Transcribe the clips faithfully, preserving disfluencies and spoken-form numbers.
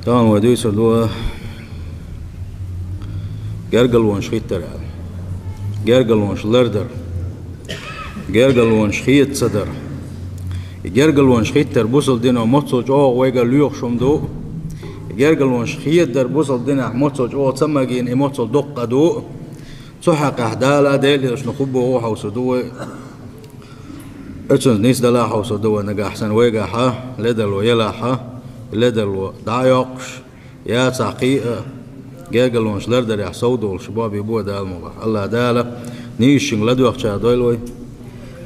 Тахана вай дуьйцур ду гергарлонаш хӀиттар аьлла. Гергарлонаш лардар. Гергарлонаш хеда ца дар. И гергарлонаш хӀиттар бусалба дино моццул чӀогӀа вайгара лоьхуш хӀума ду. И гергарлонаш хедар бусалба динехь моццул чӀогӀа ца магийна, и моццул доккха ду. Цу хьакъехь Дала Делан элчано хӀун боху хьовсур ду вай. Оцунца нисдала хьовсур ду вай нагахь санна вайгахь ледарло елахь, ледарло дӀа а йоккхуш, яцахь кхин а гергарлонаш лардарехь совдолуш бо бен бу Дала мукъалахь. АллахӀ Дала нийсачуьнга ладоьгӀучарах дойла вай.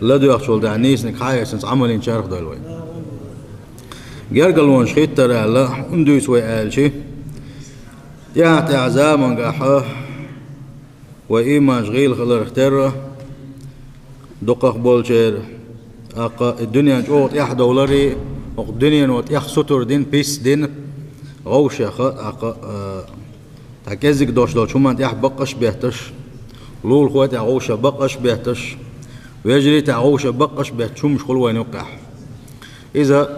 ЛадоьгӀучул тӀаьхьа нийсаниг хьаэцнарг, Ӏамал йинчарах дойла вай. Гергарлонаш хӀиттар аьлла, хӀунда дуьйцу вай аьлча, тӀаьхьа-тӀаьхьа заманчохь вай ийманаш гӀийла хиларх терра, дукхах болчеран, тӀаккха и дуьнен чӀогӀа тӀаьхьадовларий, хӀокху дуьнено тӀех сутара дина, пис дина, вовшех, тӀаккха, а, тӀаккха кӀезиг дош долчу хӀуманна тӀехь баккъаш а бетташ, лулахой тӀехь вовшех баккъаш а бетташ, вежарий тӀехь вовшех баккъаш а бетташ хӀумаш хуьлу вайна юккъехь. Иза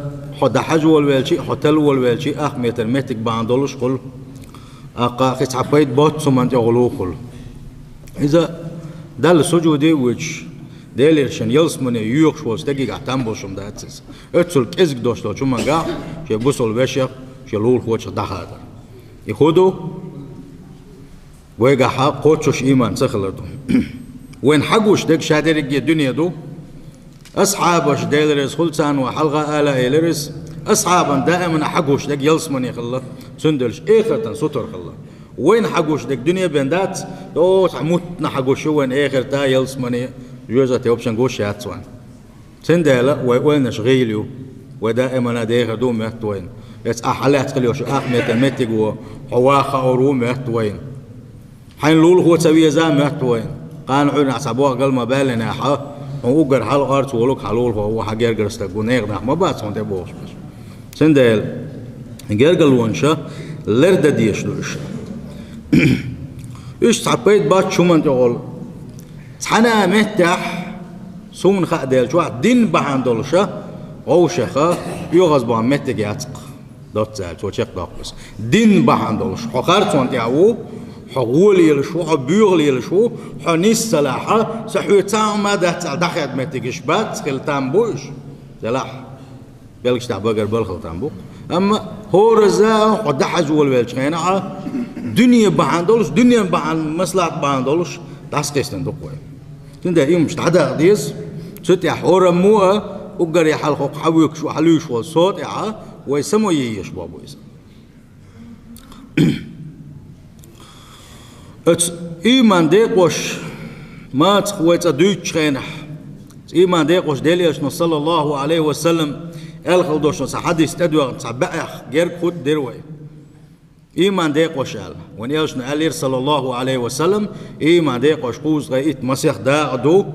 хьо дӀахьажа волавелча а, хьо тала волавелча а, ахметан меттиг бахьана долуш хуьлу. ТӀаккха кхин цхьа пайда боццу хӀуманна тӀехула ву хуьлу. Иза Далла сужуде а воьдуш, Делера шен ялсамане йоьхуш волу стегигахь там болуш хӀума дац иза. Оццул кӀезиг дош долчу хӀуманехь шен бусалба вешех, шен лулахочух дӀахадар. И хӀун ду? Вайгахь кхоччуш ийман ца хилар ду. Вайна хьагуш дерг ша дерриге дуьне ду. Асхьабаш, Дела реза хуьлда царна, вай хьалха ала а элира иза, асхьабан даимана хьагуш дерг ялсамане хилла, цундела эхартан сутара хилла. Вайна хьагуш дерг дуьне бен дац, йо, цхьа мутна хьагуш ю вайна эхарта, ялсамане, жоьжахате, вообще гуш яц вайна. Цундела вай ойланаш гӀийла ю. Вай даимана дехар ду моьтту вайна. Эца ахь хьалаьцна хила йолуш ахметан меттиг ву, хьо ваха хуур ву моьтту вайна. Хьайна лулахо ца веза моьтту вайна. Кхана Ӏуьйранна цхьа боху гал ма-баьллинехь, хьуна уггар хьалха орцахволург хьан лулахо ву, хьан гергара стаг ву, нехан нах ма бац хьуна тӀебогӀуш берш. Цундела гергарлонаша лардан дезаш ду уьш. Уьш цхьа пайда боцчу хӀуманна тӀехула. Цхьана а меттехь, суна хаа деллачохь, дин бахьана долуша вовшеха оьгӀазбан меттиг яц-кх. Доцца аьлла, цо чекхдоккху иза. Дин бахьана долуш, хьо харцонна тӀехь ву, хьо гӀо лелаш ву, хьо боьха лелаш ву, хьо нис ца лахь, сан хьоьца цхьа хӀума а дац аьлла дӀахеда меттигаш бац, хила там бу уьш. Делахь, белгаш тӀехь багара балхала там бу. Амма хӀоразза а хьо дӀахьажа волавеллачу хенахь, дуьне бахьана долуш, дуьненан бахьана, маслахьат бахьана долуш, дӀасакхийсина ду-кх вай. Цундела и хӀумаш дӀадаккха деза, цу тӀехь хӀораммо а, уггаре хьалха хьан вуьйцуш ву, хьан луьйш волу со тӀехь, вай само езаш бо бу иза. Оцу ийман декъош мацах вай цкъа дуьйцучу хенахь, ийман декъош Делан Элчано, саллаллаху алейхи ва саллам, аьлла хила долчу цхьа хьадис тӀедоьгӀна цхьа баьӀех герга хӀутту дира вай. Ийман декъош аьлла. Вайн Элчано аьллера, саллаллаху алейхи ва саллам, ийман декъош кхузткъе итт масех дакъа ду,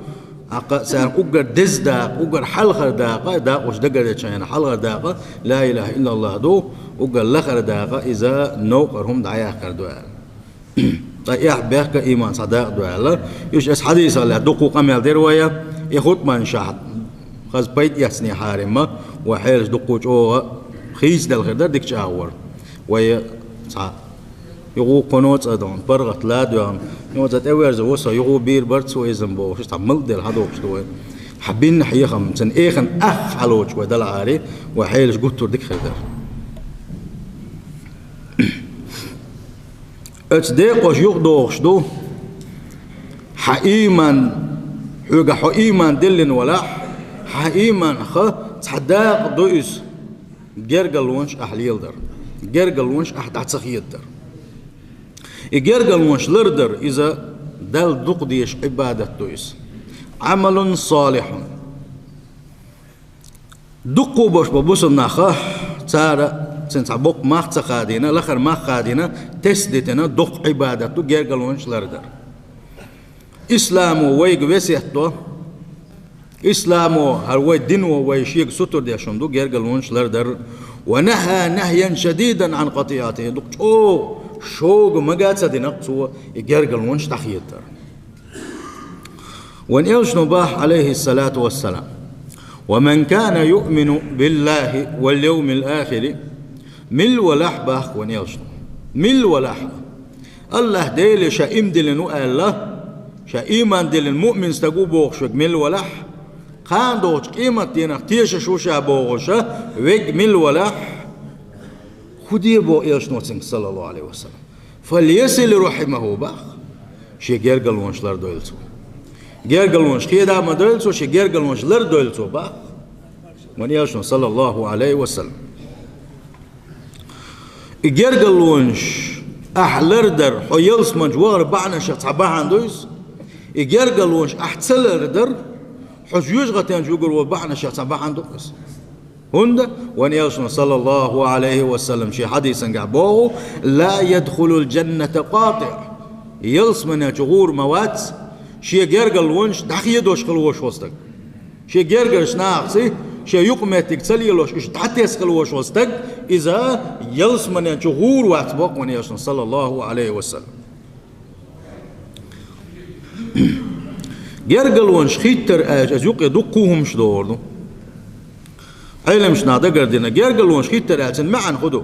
тӀаккха царна уггар деза дакъа, уггар хьалхара дакъа, дакъош дагардечу хенахь хьалхара дакъа, ла илаха иллаллах ду, уггар лахара дакъа, иза новкъара хӀума дӀаяккхар ду аьлла. Ткъа эхь-бехк а ийман цхьа дакъа ду аьлла. Уьш аса хьадисах лаьцна дуккха къамел дира вай, и хутбанашахь хаза пайда эцнехьара-м, вай хьелаш дуккха чӀогӀа хийцаделла хир дара дикачу агӀор. Вай цхьа юха кхуьнан цӀа дохна, паргӀат ладоьгӀна, юха цӀа тӀеверза ву со, юха бийр бара цо иза-м бохуш, цхьа малделла хьадогӀуш ду вай. Хьан бинна хьехам, цуьнан эханан ах хьалоцуш вай далахьара, вай хьелаш гуттар а дика хир дара. Оцу декъош юхадогӀуш ду, хьан ийман, хьоьга хьо ийман диллина валахь, хьан ийманах цхьа дакъа ду иза, гергарлонаш ахь леладар, гергарлонаш ахь дӀа ца хедадар. И гергарлонаш лардар, иза Далла дукха дезаш Ӏибадат ду иза. Ӏамалун салихьун. Дуккха а болуш бу бусалба нах, цара цуьнан цхьа боккха мах ца хадийна, лахара мах хадийна, тесна дитина, доккха Ӏибадат ду гергарлонаш лардар. Исламо вайга весет до, исламо, хӀара вай дино вай шега сутара деш хӀума ду гергарлонаш лардар. Ва нахьа нахьян шадидан Ӏан къатиӀатихӀи, дукха чӀогӀа шога мага ца дина-кх цо и гергарлонаш дӀахедадар. Вайн Элчано боху, алейхиссалату вассалам: «Ва ман кана юъмину биллахи вал йовмил ахири, Мила валахь боху вайн элчано. Мила валахь. АллахӀ Деле ша иман диллина ву аьлла, ша иман диллина муъмин стаг ву бохуш верг мила валахь, кхана долчу къематдийнах тешаш ву ша бохуш верг мила валахь, хӀун де боху элчано цуьнга, саллаллаху Ӏалайхи ва саллам? «Фальясил рахьимаху» боху. Шен гергарлонаш лардойла цо. Гергарлонаш кхеда а ма дойла цо, шен гергарлонаш лардойла цо боху вайн элчано, саллаллаху Ӏалайхи ва саллам. И гергарлонаш ахь лардар хьо ялсаманчу вахар бахьанашах цхьа бахьана ду иза. И гергарлонаш ахь ца лардар хьо жоьжахатин чу вуьгур волу бахьанашах цхьа бахьана ду иза. ХӀунда вайн элчано, саллаллаху Ӏалайхи ва саллам, шен хьадисангахь боху: «Ла ядхулул джанната къатиӀ». Ялсаманин чу гӀур ма вац шен гергарлонаш дӀахедош хила волуш волу стаг. Шен гергарчу нахаца шен юкъаметтиг ца лелош, уьш дӀатесна хила волуш волу стаг, иза ялсаманин чу гӀур вац боху вайн элчано, саллаллаху Ӏалайхи ва саллам. Гергарлонаш хӀиттар аьлча, иза юкъе дуккха хӀуманаш догӀур ду. Ӏеламнаха дагардина, гергарлонаш хӀиттар аьлча, цуьнан маьӀна хӀун ду?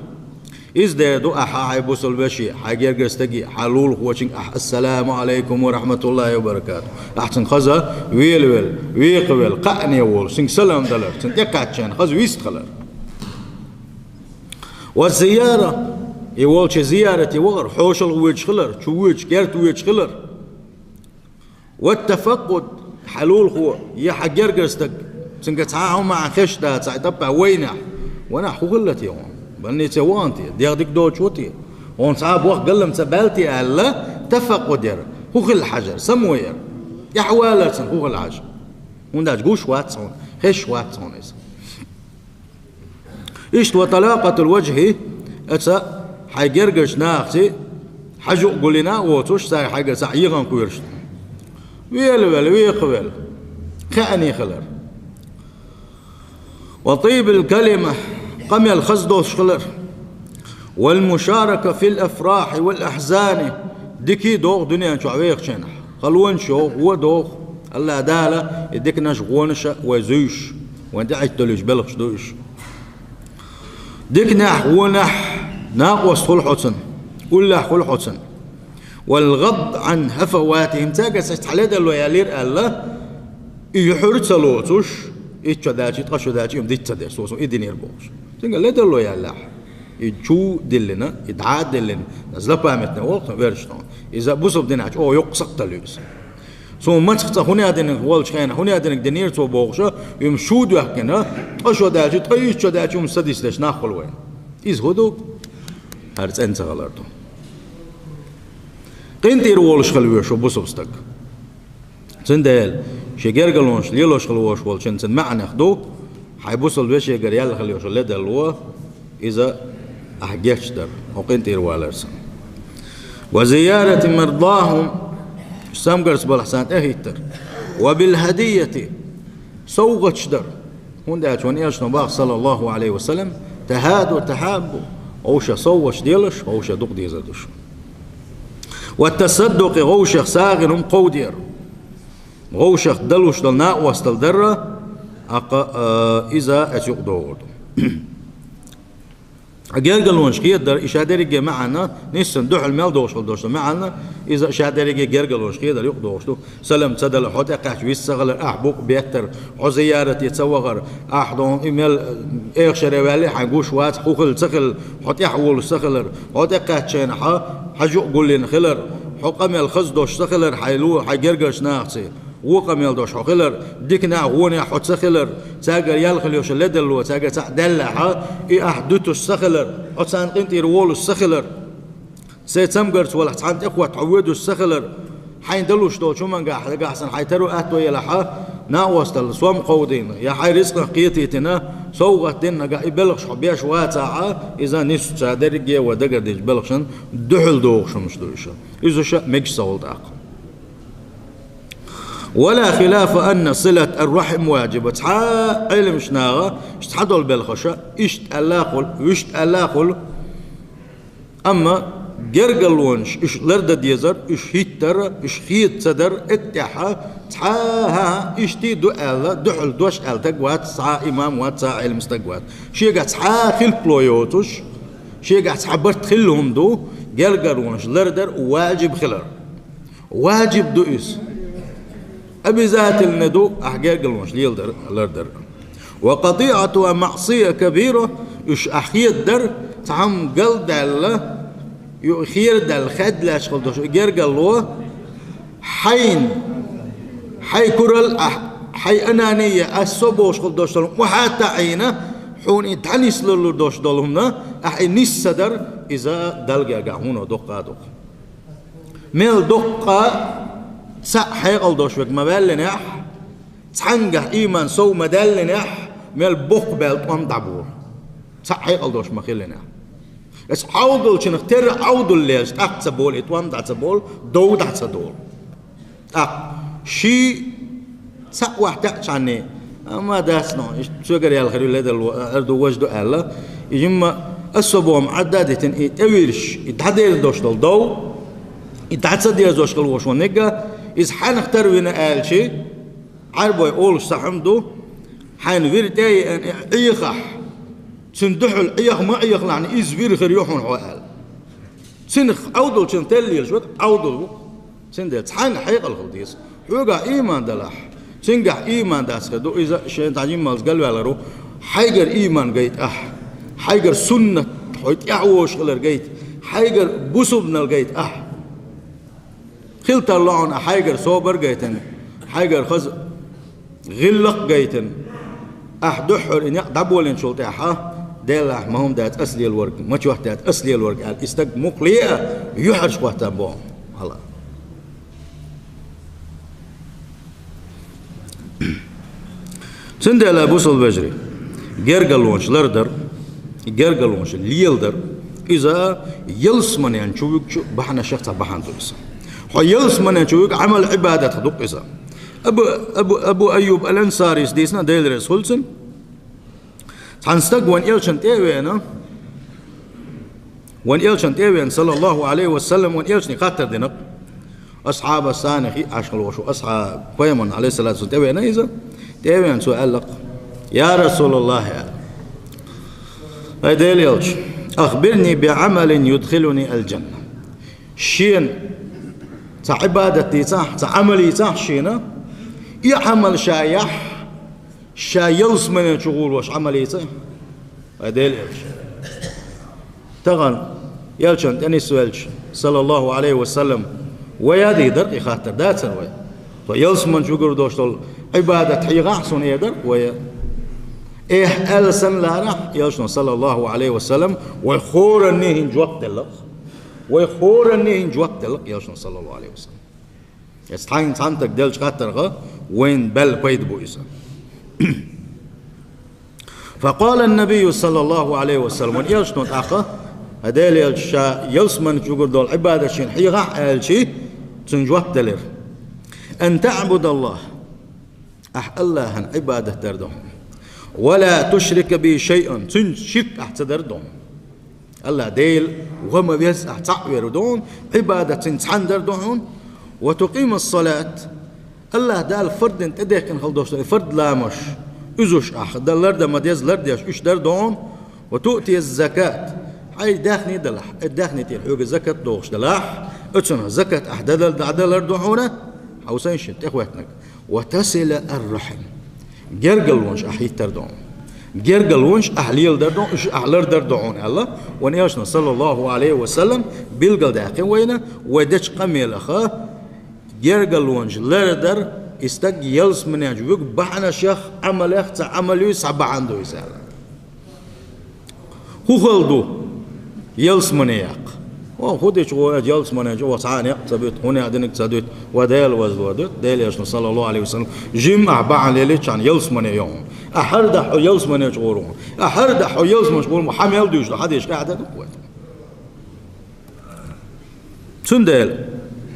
Иза дер ду ахьа, хьайн бусалба веше, хьайн гергара стаге, хьайн лулахочуьнга ахь «Ассаламу Ӏалайкум ва рахьматуллахӀи ва баракатухӀ». Ахь цунна хаза велавелла, векхавелла, кхаъне волуш, цуьнга салам далар, цунна тӀекхаьчча хаза вистхилар. Ва зияра, и волчу зиярате вахар, хьошалгӀа воьдуш хилар, чу воьдуш, керта воьдуш хилар. Ва тафаккъуд, хьан лулахо я хьан гергара стаг, цуьнга цхьа а хӀума хезаш дац, цхьа а таппа вайнехь, ванахь хӀун хилла те хьуна? Больнице вахана те? ДегӀ дика доцуш ву те? Хьуна цхьа а боху галлам ца баьлла те аьлла, тафаккъуд яр, хӀун хилла хьажар, само яр, тӀаьхьавалар цунна хӀун хилла хьажа? ХӀунда аьлча гуш вац хьуна, хезаш вац хьуна иза. Иштта ва талакъатул ваджхӀи, аца хьайн гергарчу нахаца хьажа а гулйина а воцуш, цара хьайгара цхьаъ йигӀан кхоьруш. Велавелла, векхавелла, кхаъне хилар. Ва тӀийбил калима, къамел хаза долуш хилар. Вал мушарака фил афрахьи вал ахьзани, дика а догӀу дуьнен чохь вехачу хенахь. Халонаш йоху, вон доху. АллахӀ Дала и диканаш, вонаш а вай зуьйш, вайн тӀехӀитталуьйтуш белхаш ду уьш. Диканехь, вонехь накъост хуьлу хьо цунна, уллехь хуьлу хьо цунна. Вал гӀадд Ӏан хӀафаватихӀим, цаьргара цхьа ледарло яьллера аьлла, и юьхьар ца лоцуш, итт шо даьлча, ткъа шо даьлча, и-м диц ца деш, со, со и динера бохуш. Цуьнга ледарло яьллехь. И чу диллина, и дӀа а диллина, злопамятный олу-кх ваьш тхуна. Иза бусалба динехь чӀогӀа йоккха сакхталла ю иза. Суна мацах цкъа хӀун а динарг волчу хенахь, хӀун а динарг динера цо бохуша, уьма шу доьхкина, ткъа шо даьлча, ткъа итт шо даьлча, уьма са дицдеш нах хуьлу вайн. Иза хӀун ду? ХӀара цӀена ца хилар ду. КъинтӀера волуш хила веза шу бусалба стаг. Цундела, шен гергарлонаш лелош хила волуш волчун цуьнан маьӀнах ду, хьайн бусалба вешегара яьлла хила йолуш йолу ледарло, иза ахь гечдар, хьо къинтӀера валар цунна. Ва зиярати мардахӀум, самгарца балхьа царна тӀехӀиттар. Ва бил хӀадийяти, совгӀаташ дар. ХӀунда аьлча вайн элчано боху, саллаллаху Ӏалайхи ва саллам: «Тахаду, тахаббу». Вовшех совгӀаташ делаш, вовшех дукха дезар ду шу. Ва тасаддукъи, вовшех сагӀина хӀума кховдор. Вовшех далуш долу накъосталла дар, аккха, а, иза аца юкъа догӀур ду. Гергарлонаш хедар, и ша дерриге маьӀна, нийсса дуьхьал мел долуш хила долуш долу маьӀна, иза ша дерриге гергарлонаш хедар юкъа догӀуш ду. Салам ца дала, хьо тӀекхаьчча вист ца хилар, ахь букъ беттар, хьо зиярате ца вахар, ахь доху и мел, э, эха шаре ваьлли, хьайн гуш вац, хӀун хилла ца хилла, хьо тӀаьхьа волуш ца хилар, хьо тӀекхаьчча хьо хьажа а гулйина хилар, хьо къамел хаза долуш ца хилар, хьайн лу-, хьайн гергарчу нахаца. Вон къамел долуш хьо хилар, диканехь, вонехь хьо ца хилар, цаьргара яьлла хила йолуш йолу ледарло, цаьргара цхьаъ даьллехь, и ахь дуьтуш ца хилар, хьо царна къинтӀера волуш ца хилар, сайн цамгарца валахь цхьанна тӀехӀотта хьо воьдуш ца хилар, хьайна далуш долчу хӀумангахь, нагахь санна хьайн таро аьтто елахь, накъосталла, сом кховдийна, я хьайн рицкъах кхетийтина, совгӀат дина нагахь, и белхаш хьо беш вацахь, иза нийсса цу дерриге а вай дагардинчу белхашна дуьхьал догӀуш хӀуманаш ду уьш. Иза ша мегаш ца хуьлу тӀаккха. Ва ла хилафа анна силат ар-рахьим ваджиба. Цхьа а Ӏеламнаха, цхьадолу белхаша, иштта аьлла а хуьлу, вуьшта аьлла а хуьлу. Амма гергарлонаш, уьш лардан дезар, уьш хӀиттар, уьш хеда ца дар, эттехьа, цхьа а, хӀан-хӀа, иштта а ду аьлла, дуьхьал дош аьлла стаг вац, цхьа а имам вац, цхьа а Ӏеламстаг вац. Шегахь цхьа а хилпало йоцуш, Шегахь цхьа барт хилла хӀума ду, гергарлонаш лардар важиб хилар. Важиб ду иза. Обязательно ду ахь гергарлонаш леладар, лардар. وقطيعتها معصية كبيرة, уьш ахь хедадар, цхьа хӀума галдаьлла, ю-, херадаьлла, хаддалаьцна хила долуш, и гергарло, хьайна, хьайн куралла ахь, хьайн анания, ас со бохуш хила долуш долу, охьа а таӀийна, хьуна и дӀанислур долуш долу хӀума, ахь и нис ца дар, иза Далла гергахь хьуна доккха а доккха. Мел доккха цхьаъ хьекъал долуш верг ма ваьллинехь, цхьаьнгахь ийман сов ма даьллинехь, мел боккха баьлла тӀом дӀаболу. Цхьаъ хьекъал долуш ма хиллинехь. Аса Ӏовдалчунах терра Ӏовдал лелаш, тӀаккха ца болу, и тӀом дӀа ца болу, дов дӀа ца долу. ТӀаккха ши цхьаъ вахь таьӀчхьанний, амма дац, но, иштта цуьгара яьлла хир ю, ледарло, ар ду, важа ду аьлла, и жимма аса со боху Ӏадда а дитина, и тӀевирш, и дӀадерзадош долу дов, и дӀа ца дерзош хила вошо нигга, иза хьанах тарвина аьлчи, Ӏарбой олуш цхьа хӀума ду, хьайна вир тӀе а еана, и Ӏехахь, цуьнан дуьхьал Ӏеха ма Ӏехалахь, иза вир хир ю хьуна хьо аьлла. Цуьнах Ӏовдалчун теллелаш вара, Ӏовдал ву. Цундела цхьаьнга хьекъал хила деза. Хьоьгахь ийман далахь, цуьнгахь ийман дац хир ду, иза шен цхьа жиммалц галваьллар ву. Хьайгара ийман гайта ахь, хьайгара суннат, хьо тӀаьхьавозуш хилар гайта, хьайгара бусулбанал гайта ахь. Хила тарло хьуна ахь хьайгара собар гайтина, хьайгара хаза гӀиллакх гайтина, ахь дуьххьара и некъ дӀаболийначул тӀаьхьа, Делахь ма хӀума дац ас лелорг, ма чот дац ас лелорг аьлла, и стаг мукъале а юьхьӀаьржа хӀоттам боху. Хьала. Цундела, бусалба вежарий, гергарлонаш лардар, гергарлонаш леладар, иза ялсамане чу вуьгучу бахьанашех цхьа бахьана ду иза. Хьо ялсамане чу вуьгу Ӏамал-Ӏибадатах ду-кх иза. Абу, Абу, Абу Айюб ал-Ансарис дийцина, Дела реза хуьлда цунна. Цхьана стага вайн элчанна тӀе а веана, вайн элчанна тӀе а веана, саллаллаху Ӏалайхи ва саллам, вайн элчане хаттар дина-кх. Асхьабаш санна хиъна Ӏаш хила вошо, асхьа-, пайхамарна, Ӏалайхиссалату вассалам, тӀе а веана иза, тӀе а веана цо аьлла-кх: «Я Расулаллахь, — аьлла, — ай Делан элча, ахбирни би Ӏамалин юдхилуни аль-джанна». Шена цхьа Ӏибадат дийцахь, цхьа Ӏамал йийцахь шена, и Ӏамал ша яхь, ша ялсамане чу гӀур волуш Ӏамал йийцахь, ай Делан элча. Тахана элчанна тӀе нисвелча, саллаллаху Ӏалайхи ва саллам, вай а дийр дара-кх и хаттар, дацара вай? Тхо ялсамане чу вуьгур долуш долу Ӏибадат хьехахь суна, эр дара-кх вай. Эхь аьлла санна ларахь, элчано, саллаллаху Ӏалайхи ва саллам, вай хӀоранна хӀинца жоп делла-кх. Вай хӀоранна хӀинца жоп делла-кх элчано, саллаллаху Ӏалайхи ва саллам. Эс цхьаьнга цхьана стага деллачу хаттарх вайна баьлла пайда бу иза. Факъала ан-набийю саллаллаху Ӏалайхи ва саллам, вайн элчано тӀаккха, ай Делан элча, ша ялсамане чу вуьгур долу Ӏибадат шена хьехахь аьлчи, цуьнан жоп делира: «Ан таъбудаллахь», ахь АллахӀан Ӏибадат дар ду хьуна, «ва ла тушрика бихи шайъан», цуьнца ширк ахь ца дар ду хьуна. АллахӀ Дела ва ма веза ахь цхьаъ вер ду хьуна, Ӏибадат цуьнан цхьаьна дар ду хьуна. «Ва тукъима ссалат», АллахӀ Дала фарз дина тӀедехкина хила долуш долу и фарз ламазаш, уьзуш ахь дан лардан ма деза, лардеш уьш дар ду хьуна. «Ва туъти ззакат», хьайн даьхни далахь, и даьхни тӀера хьоьга закат дохуш далахь, оцунах закат ахь дадал-, дӀадалар ду хьуна, хьовсал шен тӀехӀоьттинарг. «Ва тасила ар-рахьим». Гергарлонаш ахь хӀиттар ду хьуна. Гергарлонаш ахь леладар ду хьуна, уьш ахь лардар ду хьуна аьлла, вайн элчано, саллаллаху Ӏалайхи ва саллам, билгалдаьккхина вайна, вай дечу къамелаха, гергарлонаш лардар, и стаг ялсамане чу вуьгу бахьанашех, Ӏамалех цхьа Ӏамал ю, цхьа бахьана ду иза аьлла. ХӀун хала ду ялсамане яккха? О, хӀун дича гӀо, ялсамане чу ваха цхьа а некъ ца буьту, хӀун а динарг ца дуьту, ва Дела вазло дуьту, Делан элчано, саллаллаху Ӏалайхи ва саллам, жимма ахь бахьана лелийчхьана ялсамане йогӀу. Ахьар дахьа хьо ялсамане чу гӀур ву. Ахьар дахьа хьо ялсамане чу гӀур ву, хьан мел дуьйцу, хьан дийша къаьхьа ду вай. Цундела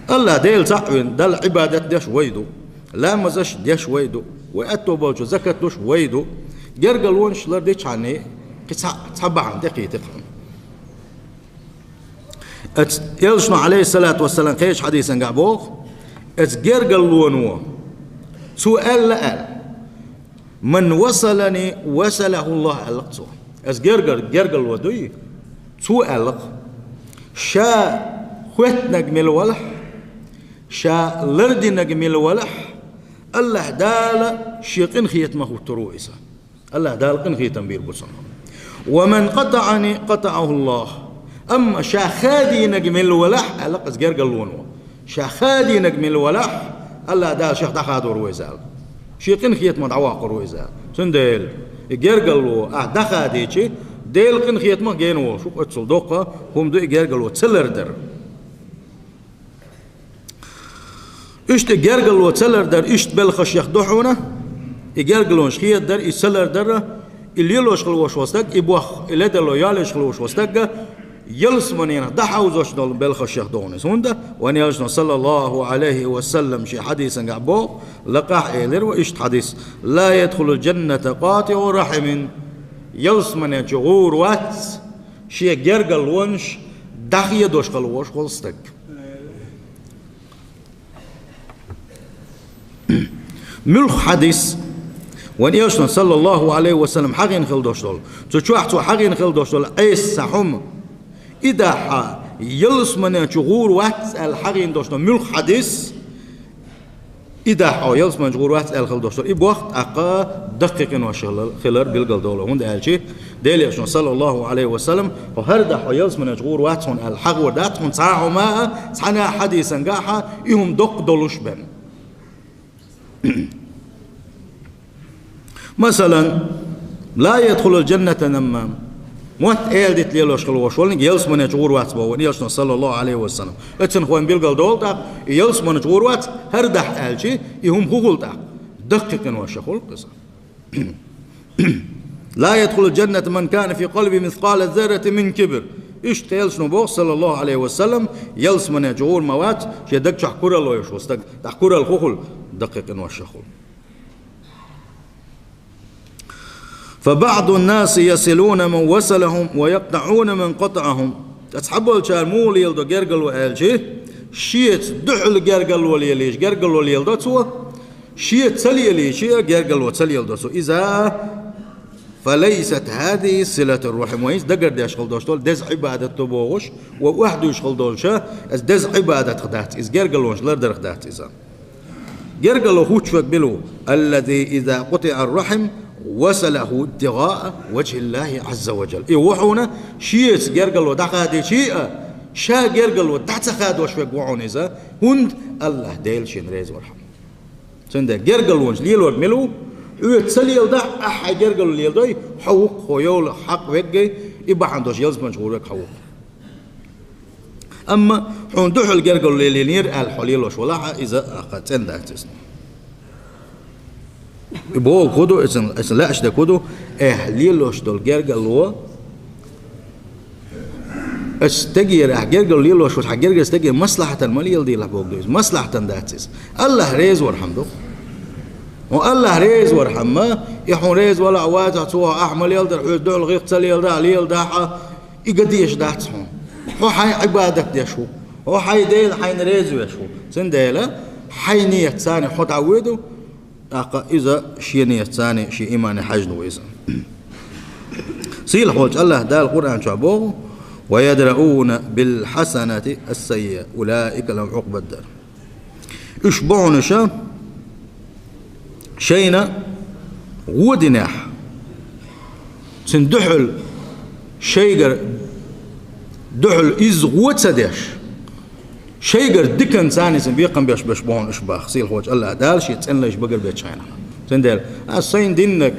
АллахӀ Дела цхьаъ вина, Далла Ӏибадат деш вай ду, ламазаш деш вай ду, вай аьтто болчу закат луш вай ду, гергарлонаш лардичхьанний, кхин цхьа, цхьа бахьана тӀекхийти-кх хьуна. Оцу элчано, Ӏалайхиссалату вассалам, кхечу хьадисангахь боху, оцу гергарлоно, цо аьлла аьлла: «Ман васалани, васалаху Аллах», аьлла-кх цо. Ас гергар-, гергарло дуй, Цо аьлла-кх: ша хоьттинарг мила валахь, ша лардинарг мила валахь, АллахӀ Дала шен къинхетамах вуттур ву иза. АллахӀ Дала къинхетам бийр бу цунах. «ومن قطعني قطعه الله». Амма ша хадийнарг мила валахь, аьлла-кх иза гергарлоно. Ша хадийнарг мила валахь, АллахӀ Дала шех дӀахадор ву иза аьлла. Шен къинхетамах дӀаваккхар ву иза аьлла. Цундела, и гергарло ахь дӀахадийча, Делан къинхетамах гена волуш ву, оццул доккха хӀума ду и гергарло ца лардар. Иштта и гергарло ца лардар, иштта белхаш ях ду хьуна, и гергарлонаш хедар, и ца лардар, и лелош хила волуш волу стаг, и боху, и ледарло йолуш хила волуш волу стаг, ялсаманенах дӀахьовзош долу белхаш ях ду хьуна иза. ХӀунда вайн Элчано, саллаллаху Ӏалайхи ва саллам, шен хьадисангахь боху, лакхахь элира вай иштта хьадис: «لا يدخل الجنة قاطع رحم». Ялсамане чу гӀур вац шен гергарлонаш дӀахедош хила волуш волу стаг. Муьлхха хьадис? Вайн Элчано, саллаллаху Ӏалайхи ва саллам, хьахийна хила долуш долу, цу чохь цо хьахийна хила долуш долу Ӏеса цхьа хӀума, и дахьа ялсамане чу гӀур вац аьлла хьахийна долуш долу муьлхха хьадис, и дахьа ялсамане чу гӀур вац аьлла хила долуш долу, и боху тӀаккха даккхий къинош хилар билгалдолу. ХӀунда аьлча Делан Элчано, саллаллаху Ӏалайхи ва саллам, хьо хӀара дахьа ялсамане чу гӀур вац хьуна аьлла хьахор дац хьуна цхьа а хӀума, цхьана а хьадисангахь и хӀума доккха долуш бен. Масалан, «لا يدخل الجنة نمام». Мотт эладита лелош хила волуш волниг ялсамане чу гӀур вац боху вайн Элчано, саллаллаху Ӏалайхи ва саллам. Оцунах вайн билгалдолу тӀаккха, и ялсамане чу гӀур вац, хӀара дахьа аьлча, и хӀума хӀун хуьлу тӀаккха? Даккхий къинош хуьлу иза. «لا يدخل الجنة من كان في قلبه مثقال ذرة من كبر». Иштта Элчано боху, саллаллаху Ӏалайхи ва саллам, ялсамане чу гӀур ма вац шен даг чохь куралла йолуш волу стаг. ТӀаккха куралла хӀун хуьлу? Даккхий къинош хуьлу. «فبعض الناس يصلون من وصلهم ويقطعون من قطعهم». Ткъа цхьаболчара муха леладо гергарло аьлча, шеца дуьхьал гергарло лелийча, гергарло леладо цо, шеца ца лелийча, гергарло ца леладо цо. Иза «فليست هذه صلة الرحم». Вайн иза дагардеш хила долуш долу деза Ӏибадат ду бохуш, вай охьадуьйш хила долча, иза деза Ӏибадатах дац, иза гергарлонаш лардарх дац иза. Гергарло хӀуттуш верг мила ву? «الذي إذا قطع الرحم وصله ابتغاء وجه الله عز وجل». И ву хьуна, шеца гергарло дӀахадийча а, ша гергарло дӀа ца хадош верг ву хьуна иза, хӀунда АллахӀ Дела шена реза вархьама. Цундела гергарлонаш лелорг мила ву? Хьоьца ца леладахь, ахьа хьайн гергарло леладой, хьо ву-кх хьо йолу хьакъ верг, и бахьана долуш ялсамане чу гӀур верг хьо ву-кх. Амма хьуна дуьхьал гергарло лелийнера аьлла хьо лелош валахь а, иза ахьа цӀена дац иза. И бохург хӀун ду, иза, иза лаьаш дерг хӀун ду, ахь лелош долу гергарло, иза стегера ахь гергарло лелош волуш, хьан гергара стеган маслахьатана ма леладелахь бохург ду иза, маслахьатана дац иза. АллахӀ реза вархьама ду. Хьуна АллахӀ реза вархьама, и хьуна реза валахь а, вацахь а, цо ахь ма леладара, хьоьца дуьхьал хих ца леладахь а, леладахь а, и ган дезаш дац хьуна. Хьо хьайн Ӏибадат деш ву. Хьо хьайн Дела хьайна реза веш ву. Цундела хьайн нийятца хьо дӀавоьду, тӀаккха иза шен нийятца, шен имане хьаьжна ву иза. Сийлахь волчу АллахӀ Дала Къуръан чохь боху: «ويدرءون بالحسنة السيئة أولئك لهم عقبى الدار». Уьш бу хьуна шайна гӀо динехь, цуьнан дуьхьал шайгара, дуьхьал изза гӀо ца деш, шайгара диканца царна иза бекхам беш, беш бу хьуна уьш боху сийлахь волчу АллахӀ Дала шен цӀена лайш багарбечу хенахь. Цундела, ас сайна диннарг,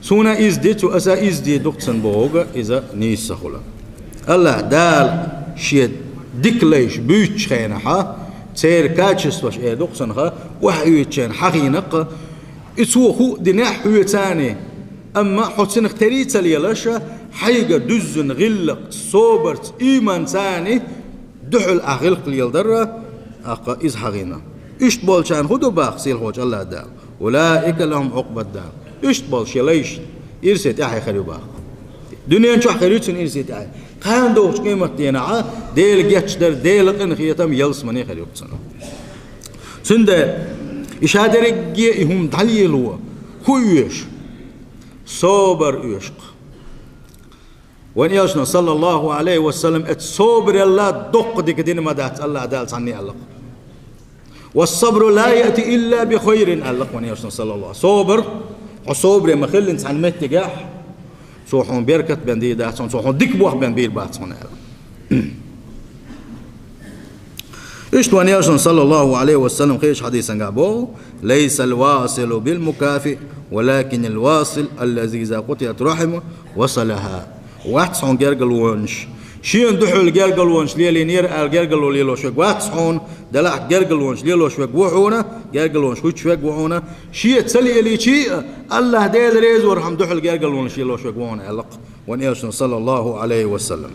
суна иза ди цо, аса иза де ду-кх цунна бохург, иза нийса ца хуьлу. АллахӀ Дала шен дика лайш буьйцучу хенахь, церан качестваш эр ду-кх цунах, охьаоьцучу хенахь хьахийна-кх, и цо хӀуъа динехь хьоьца царна, амма хьо цунах тера ца лелаш, хьайгара дуьззина гӀиллакх, собарца, ийманца царна дуьхьал ахь гӀиллакх леладар, тӀаккха иза хьахийна. Иштта болчарна хӀун ду боху сийлахь волчу АллахӀ Дала? «أولئك لهم عقبى الدار». Иштта болу шен лайш ирсе тӀаьхье хир ю боху. Дуьнен чохь хир ю цуьнан ирсе тӀаьхье. Кхана догӀучу къематдийнахь Дела гечдар, Делан къинхетам, ялсамане хир ю-кх цунна. Цундела и ша дерриге и хӀума дӀалело хӀун оьшу? Собар оьшу-кх. Вайн Элчано, саллаллаху Ӏалайхи ва саллам, эцу собарал доккха дика дина ма дац АллахӀ Дала цхьанне аьлла-кх. «والصبر لا يأتي إلا بخير», аьлла-кх вайн Элчано, саллаллаху. Собар, хьо собаре ма хиллинца цхьана меттигехь, цо хьуна беркат бен дийр дац хьуна, цо хьуна дика бохь бен бийр бац хьуна аьлла. Иштта вайн Элчано, саллаллаху Ӏалайхи ва саллам, кхечу хьадисангахь боху: «ليس الواصل بالمكافئ، ولكن الواصل الذي إذا قطعت رحمه وصلها». Вац хьуна гергарлонаш. Шена дуьхьал гергарлонаш лелийнера аьлла гергарло лелош верг вац хьуна, делахь гергарлонаш лелош верг ву хьуна, гергарлонаш хуьттуш верг ву хьуна. Шен ца лелийча а, АллахӀ Дела реза вархьама дуьхьал гергарлонаш лелош верг ву хьуна аьлла-кх вайн Элчано, саллаллаху Ӏалайхи ва саллам.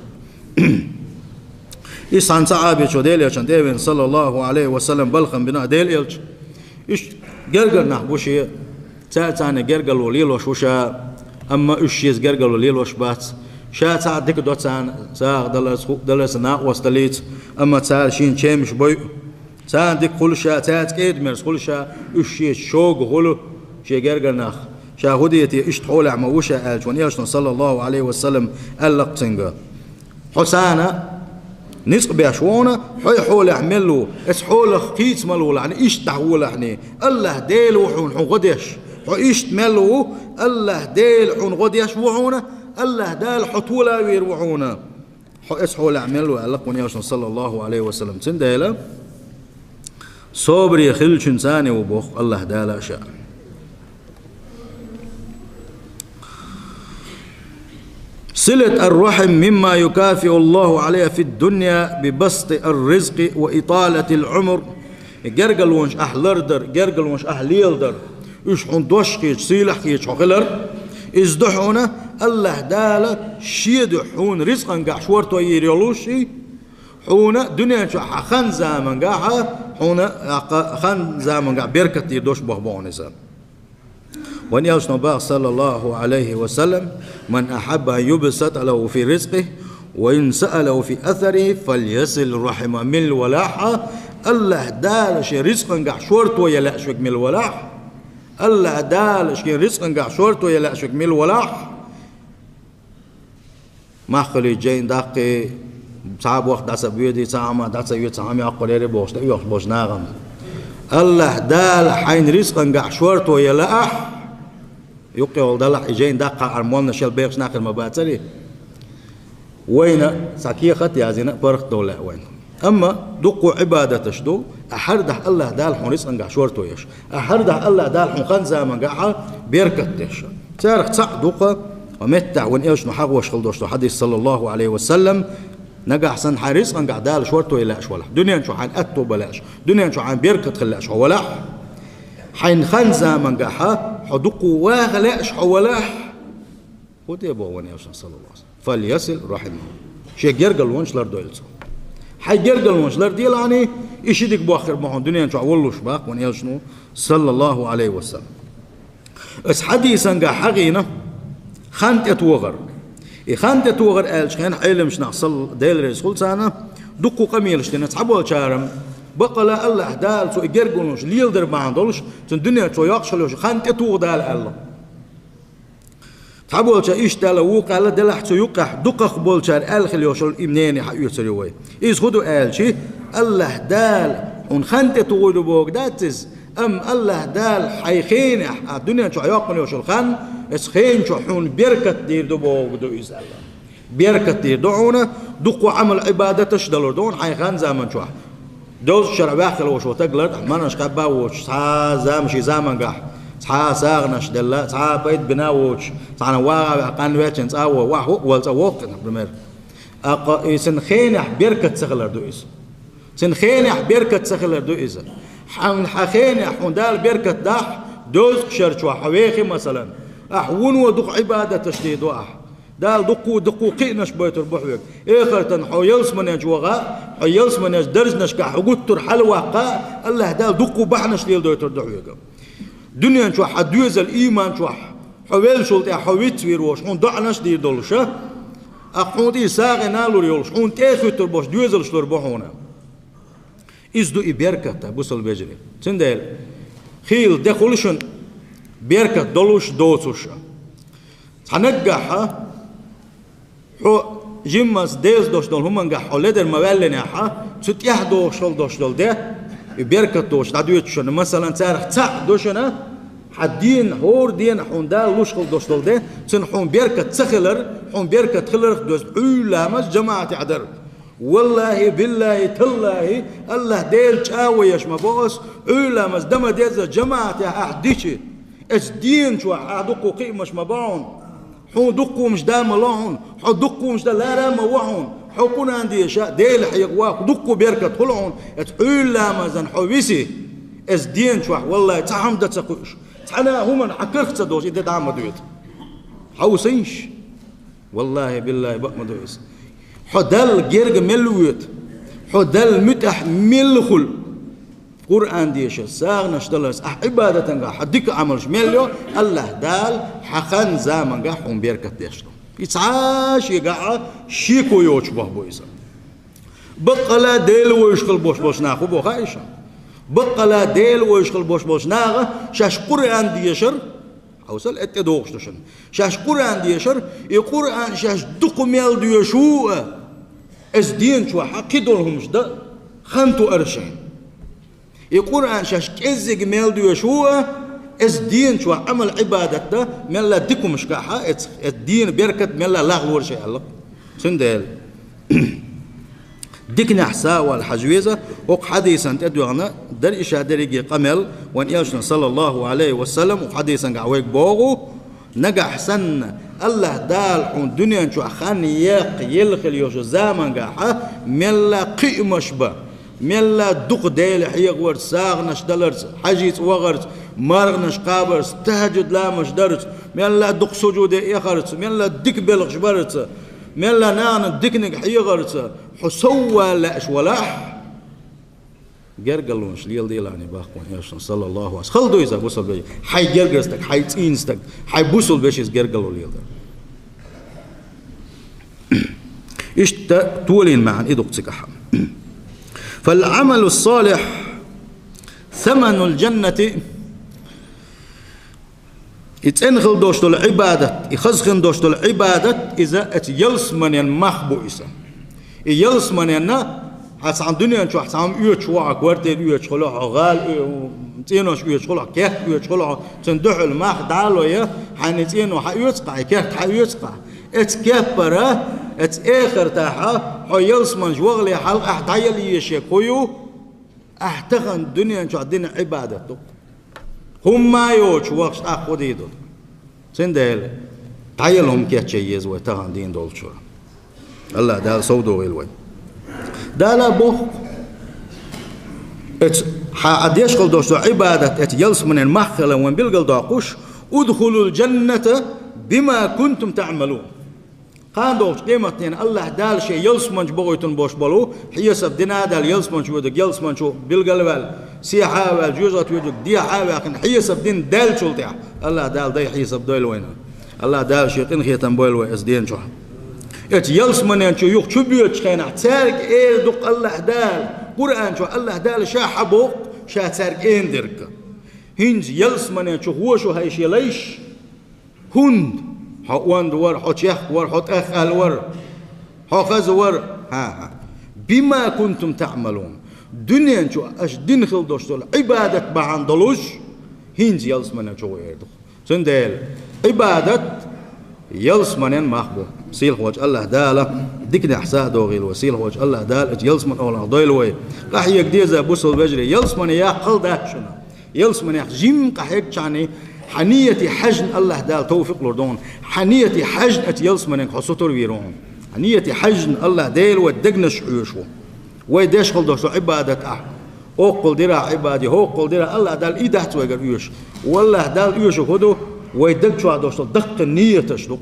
Иза цхьана сахьабичо, Делан Элчанна тӀе а веана, саллаллаху Ӏалайхи ва саллам, балхам бина: Делан Элча, уьш гергара нах бу шен, цаьрца цхьаьна гергарло лелош ву ша, амма уьш шеца гергарло лелош бац. Ша цхьаъ дика до царна, сагӀа даларца, хӀуъа даларца, накъосталлица, амма цара шена чемаш бойу. Царна дика хуьлу ша, цаьрца кӀеда-мерза хуьлу ша, уьш шеца шога хуьлу, шен гергара нах. Ша хӀун де те, иштта хьолехь ма ву ша, аьлча, вайн Элчано, саллаллаху Ӏалайхи ва саллам, аьлла-кх цуьнга: Хьо царна ницкъ беш ву хьуна, хьо и хьолехь мел ву, эцу хьолах кхийца ма лолахьний, иштта дӀахьолахьний, АллахӀ Дела ву хьуна хьуна гӀо деш. Хьо иштта мел ву, АллахӀ Дела хьуна гӀо деш ву хьуна, АллахӀ Дала хьо тола вийр ву хьуна. Хьо эцу хьолехь мел ву, аьлла-кх вайн Элчано, саллаллаху Ӏалайхи ва саллам. Цундела собаре хиллачуьнца цхьаьна ву боху АллахӀ Дала ша. صلة الرحم مما يكافئ الله عليها في الدنيا ببسط الرزق وإطالة العمر. Гергарлонаш ахь лардар, гергарлонаш ахь леладар, уьш хьуна дош хеташ, сийлахь хеташ хьо хилар, иза ду хьуна АллахӀ Дала шен дуьхьа хьуна рицкъангахь шорто йийр йолуш, хьуна дуьнен чохь хьан хан-замангахь, хьуна тӀаккха хан-замангахь беркат дийр долуш боху боху иза. Вайн Элчано боху, саллаллаху Ӏалайхи ва саллам: «من أحب أن يبسط له في رزقه وينسأ له في أثره فليصل رحمه». Милла валахь, АллахӀ Дала шен рицкъангахь шорто ян лаьаш верг милла валахь, АллахӀ Дала шен рицкъангахь шорто ян лаьаш верг милла валахь, мах хилийта жайна даккхий, цхьа а боху дӀа ца боьдий, цхьа а хӀума дӀа ца йоьдий, цхьа а хӀума йоккхур яра бохуш, тӀе оьхуш болчу нахана. АллахӀ Дала хьайна рицкъангахь шорто ян лаахь, юккъехула далахь, и жайна даккха хьара молнаш ял бехаш нах хир ма бацарий. Вайна цхьа кехат а яздина, паргӀат а довла лаьа вайна. Амма дуккха Ӏибадаташ ду, ахь хӀара дахь АллахӀ Дала хьуна рицкъангахь шорто еш, ахь хӀара дахь АллахӀ Дала хьуна хан-замангахь беркат деш. Царах цхьаъ ду-кх, ва меттахь вайн Элчано хьагӀош хила долуш долу хьадис, саллаллаху Ӏалайхи ва саллам: нагахь санна хьайн рицкъангахь Дала шорто ян лаьаш валахь, дуьнен чу хьайна аьтто бан лаьаш, дуьнен чу хьайна беркат хила лаьаш хьо валахь, хьайн хан-замангахь хьо дуккха ваха лаьаш хьо валахь, хӀун тӀе боху вайн Элчано, саллаллаху Ӏалайхи ва саллам? «فليصل رحمه». Шен гергарлонаш лардойла цо. Хьайн гергарлонаш ларделахьний, и ши дика бохкур бу хьуна дуьнен чохь воллуш боху вайн Элчано, саллаллаху Ӏалайхи ва саллам. Аса хьадисангахь хьахийна хан тӀетохар. И хан тӀетохар аьллачу хенахь Ӏеламчу наха, салла Дела реза хуьлда царна, дуккха къамелаш дина, цхьаболчара баккъала АллахӀ Дала цо и гергарлонаш леладар бахьана долуш, цуьнан дуьнен чу йоккхуш хила йолуш хан тӀетоха Дала аьлла. Цхьаболчара иштта аьлла, вукхо аьлла, делахь цу юккъехь дукхах болчара аьлла хила йолуш йолу и мнение хьаоьцур ю вай. Иза хӀун ду аьлчи, АллахӀ Дала хьуна хан тӀетухур ду бохург дац иза, амма АллахӀ Дала хьайн хенехь, ахь дуьнен чохь йоккхуш йолуш йолу хан, эцу хенан чохь хьуна беркат дийр ду бохург ду иза аьлла. Беркат дийр ду хьуна, дуккха Ӏамал-Ӏибадаташ далур ду хьуна хьайн хан-заман чохь. Дезткъа шарахь ваьхна хила волуш волу стаг лардахь, марнаш кхаьбна а воцуш, цхьа а зама шен замангахь, цхьа а сагӀанаш делла, цхьа а пайда бина а воцуш, цхьана ваха а ваьхна, къанвеллачу цӀа а ваха, ваха хӀуъа валла цӀа воккху, например. ТӀаккха и цуьнан хенехь беркат ца хилар ду иза. Цуьнан хенехь беркат ца хилар ду иза. Хьан, хьан хенехь хьуна Дала беркат дахь, дезткъа шар чохь хьо вехи, масалан, ахь вуно дукха Ӏибадаташ дийр ду ахь. Дала дуккха-дуккха кхиънаш бойтур бу хьоьга. Эхартан хьо ялсаманен чу ваха, хьо ялсаманен чу даржанашкахь хьо гуттар хьалаваккха, АллахӀ Дала дуккха бахьанаш леладойтур ду хьоьга. Дуьнен чохь хьан доьзал, ийман чохь хьо веллачул тӀаьхьа хьо вицвийр волуш, хьуна доӀанаш дийр долуш, а, хьуна тӀе сагӀина а лур йолуш, хьуна тӀе а хуьттур болуш доьзалш лур бу хьуна. Иза ду и беркат, бусалба вежарий. Цундела хийла де хуьлу шуна беркат долуш, доцуш. Цхьа наггахь а Хьо жиммалц деза долуш долу хӀумангахь хьо ледара ма ваьллинехь, цу тӀехь дохуш хила долуш долу де, и беркат долуш дӀадоьдуш шуна. Масалан, царах цхьаъ ду шуна, хьан дена, хӀора дена хьуна Дала луш хила долуш долу де, цуьнан хьуна беркат ца хилар, хьуна беркат хиларх доьзна Ӏуьйра ламаз жамаӀатехь дар. Валлахи, биллахи, таллахи, Аллах Дела чӀагӀо еш ма бо ас, Ӏуьйра ламаз дан ма деза жамаӀатехь ахь дичи. Эцу дена чохь ахь дуккха кхиамаш ма бо хьуна. Хьуна дуккха хӀумаш дан ма ло хьуна, хьо дуккха хӀумаш дан лара а ма во хьуна, хьо Къуръан деша, Дела хьеха ваха, дуккха беркат хуьлу хьуна, эцу Ӏуьйра ламазан хьо виси, эцу дена чохь, валлай, цхьа хӀума дан ца кхуьуш, цхьана а хӀуманна хьан карах ца долуш, и де дӀа а ма доьду. Хьовсийша. Валлахи, биллахи, бакъ ма ду иза. Хьо Далла герга мел воьду, хьо Далла муьтӀахь мел хуьлу. Къуръан дешарца, сагӀанаш даларца, ахь Ӏибадатангахь хьан дика Ӏамалш мел йо, Аллах Дала хьан хан замангахь хьуна беркат деш ду. И цхьа а шегахь шеко йоцуш бохь бу иза. Баккъала Дела вевзаш хила бош болчу наха хӀун боху хаьий шуна? Баккъала Дела вевзаш хила бош болчу наха шаьш Къуръан дешар, хьовсал, эттӀе дохуш ду шуна. Шаьш Къуръан дешар, и Къуръан шаьш дукха мел доьшу а, эцу дена чохь кхидолу хӀумаш дан хан тоьар шайна. И Къуръан шаьш кӀеззиг мел доьшу а, эцу дена чохь Ӏамал-Ӏибадат дан, мелла дика хӀумашкахь, эцу, эцу дена беркат мелла лагӀлора шайн аьлла. Цундела диканехь сов вала хьажа веза, хӀокху хьадисан тӀедоьгӀна дара иша дерриге къамел, вайн Элчано, саллаллаху Ӏалайхи ва саллам, хӀокху хьадисангахь вайга боху, нагахь санна, Аллах Дала хьуна дуьнен чохь хан яккха елла хила йолчу замангахь мелла кхиамаш бан, мелла дукха Дела хьехаварца, сагӀанаш даларца, хьаьжцӀа вахарца, марханаш кхабарца, тахьаджуд ламазаш дарца, мелла дукха сужуде эхарца, мелла дика белхаш барца, мелла нахана диканиг хьехарца, хьо сов вала лаьаш валахь, гергарлонаш леладелахьа боху вайн Элчано, саллаллаху Ӏалайхи ва саллам. Хала ду иза, бусалба вежарий? Хьайн гергара стаг, хьайн цӀийнан стаг, хьайн бусалба вешин гергарло леладар. Иштта толийна маьӀна и ду-кх цигахь. فالعمل الصالح ثمن الجنة. И цӀена хила долуш долу Ӏибадат, и хаза хила долуш долу Ӏибадат, иза эцу ялсаманен мах бу иза. И ялсаманенна, хьан цхьана дуьнен чохь цхьа хӀума оьцуш ву хьо, квартира оьцуш хуьлу хьо, гӀала оь-, цӀенош оьцуш хуьлу хьо, керт оьцуш хуьлу хьо, цуьнан дуьхьал мах дӀа а лой, хьайна и цӀено хьан оьцу-кх, и керт хьан оьцу-кх. Эцу кеппара, эцу эхартахь, хьо ялсаманчу вахале хьалха ахь дӀаяла езаш ерг хӀун ю? Ахь тахана дуьнен чохь дина Ӏибадат ду. ХӀумма а йоцуш вахча тӀаккха хӀун дийр ду? Цундела дӀаяла хӀума кечъян еза вай тахана дийна долчуьра. Аллах Дала совдохийла вай. Дала боху, эцу хьан Ӏа деш хила долуш долу Ӏибадат эцу ялсаманен мах хилар вайн билгалдоккхуш: ادخلوا الجنة بما كنتم تعملون. Кхана догӀучу къематдийнахь Аллах Дала шен ялсаманчу бохуьйтун болуш болу, хьесап дина а даьлла, ялсаманчу воьдург ялсаманчу билгал а ваьлла, сехьа а ваьлла, жоьжахати воьдург дехьа а ваьккхина, хьесап дина даьллачул тӀаьхьа Аллах Дала дай хьесап дойла вайна. Аллах Дала шен къинхетам бойла вай эцу ден чохь. Эцу ялсаманен чу юха чу боьдучу хенахь цаьрга эр ду-кх Аллах Дала, Къуръан чохь Аллах Дала ша хьан боху, ша цаьрга эр дерг. ХӀинца ялсаманен чу хӀошу хьайша елайш, хӀунда? Хьо онда вара, хьо чехка вара, хьо тӀехъаьлла вара, хьо хаза вара. ХӀан-хӀа. بما كنتم تعملون. Дуьнен чу аша дина хила долуш долу Ӏибадат бахьана долуш, хӀинца ялсаманен чу гӀо эр ду. Цундела Ӏибадат ялсаманен мах бу. Сийлахьволчу Аллах Дала диканехь сов дохийла вай. Сийлахьволчу Аллах Дала эцу ялсаманин охӀланах дойла вай. Къахьега деза, бусалба вежарий, ялсамане яккха хала дац шуна. Ялсаманех жимма къахьегчахьана, хьан нийяте хьаьжжина Аллах Дала товфикъ лур ду хьуна. Хьан нийяте хьаьжжина эцу ялсаманех хьо сутара вийр ву хьуна. Хьан нийяте хьаьжжина Аллах Дела вай дегнаш хьоьшу. Вай деш хила долуш долу Ӏибадат ахь, оккхул дира Ӏибаде, хӀоккхул дира Аллах Дала и дац вайгара оьшу. Валлах, Дала оьшу хӀун ду, вай даг чохь долуш долу даккхий нийяташ ду.